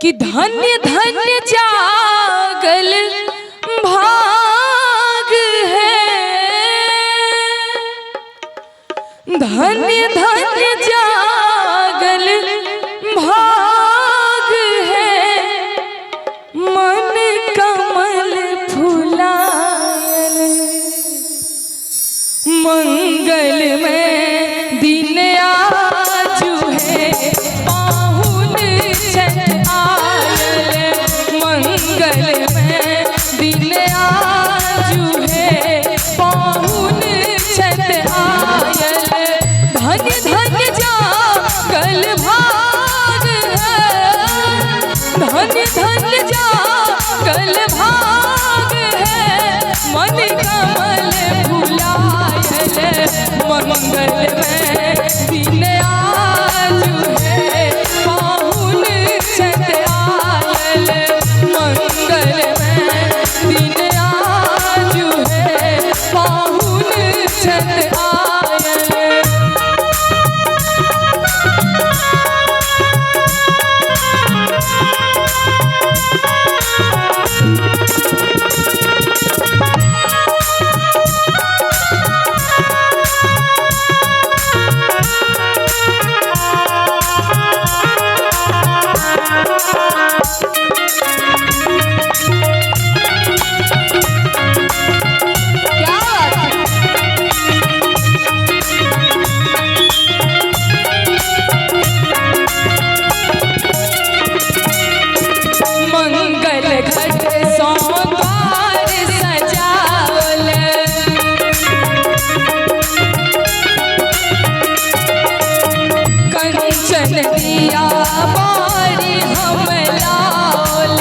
कि धन्य धन्य जागल भाग है, धन्य धन्य जागल भाग है, मन कमल फुलायल, मंगल में दिन आजु है, पाहुन छठ आयल, मंगल में दिन आजु है, पाहुन छठ आयल, धन्य धन्य जागल भाग है, धन्य धन्य जागल भाग है, मन कमल फुलायल, मंगल में दिन आजु है, पाहुन छठ आयल, मंगल में दिन आजु है, पाहुन छठ आयल। क्या बात है? मंगल घट सौंदर्य सजावल, कंचन दिया बारी हम लाल,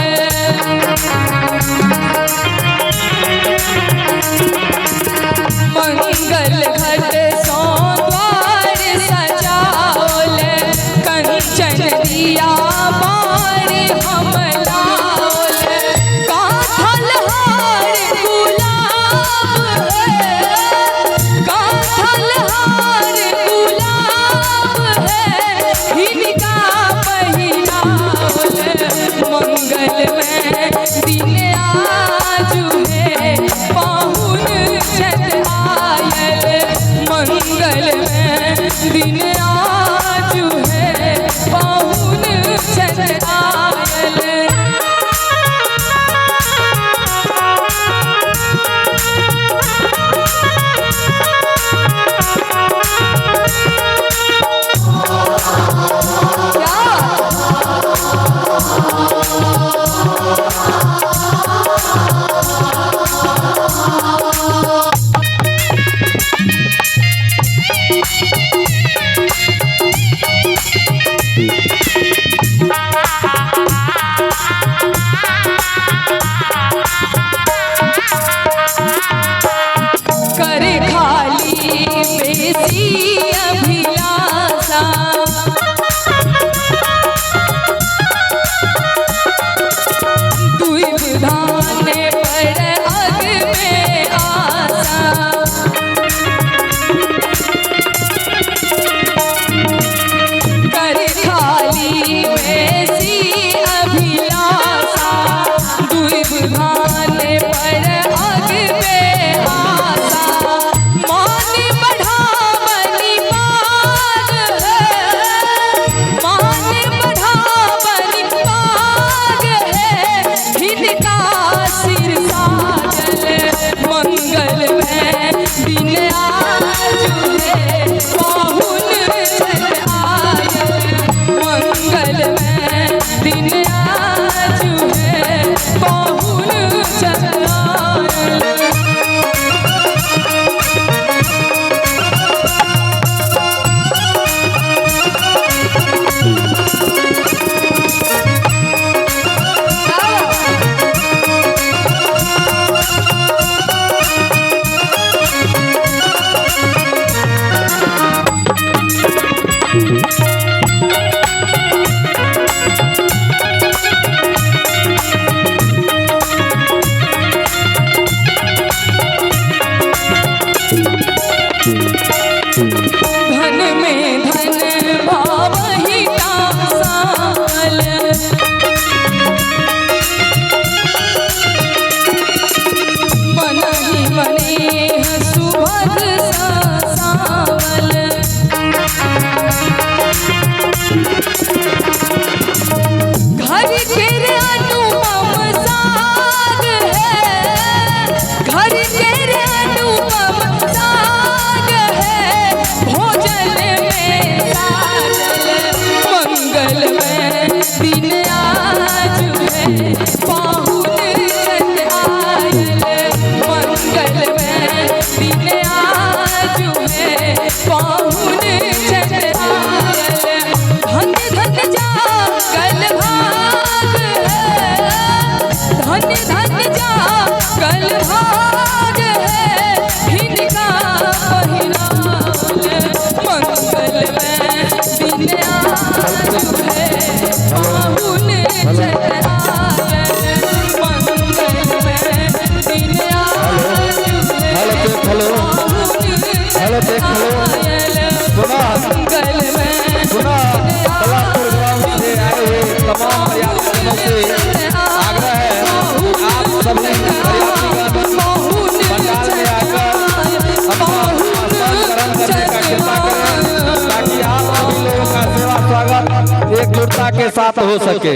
मंगल घट सौंदर्य सजावल, कंचन दिया बारी हम लाल, गाथल हार गुलाब है, गाथल हार गुलाब है, हिनका पहिरावल, मंगल में दिन आजु है, पाहुन छठ आयल, मंगल में दिन आजु है, पाहुन छठ आयल। क्या कर खाली बेसी अभिलाषा, दुई विधान पर अग में आशा, कर खाली बेसी अभिलाषा, दुई विधान पर अग में आशा, मान बढ़ावनी पाग है, मान बढ़ावनी पाग है, हिनका सिर साजल, मंगल में दिन आजु है, पाहुन छठ आयल, मंगल में दिन आजु है, पाहुन छठ आयल। हेलो देख लो। पुनः पुनः कलापुर ग्राम से आए हुए तमाम बरियातीगणों से आग्रह है, आप सभी बरियातीगण पंडाल में आकर अपना स्थान ग्रहण करने का कृपा करें, ताकि आप सभी लोगों का सेवा स्वागत एकजुटता के साथ हो सके।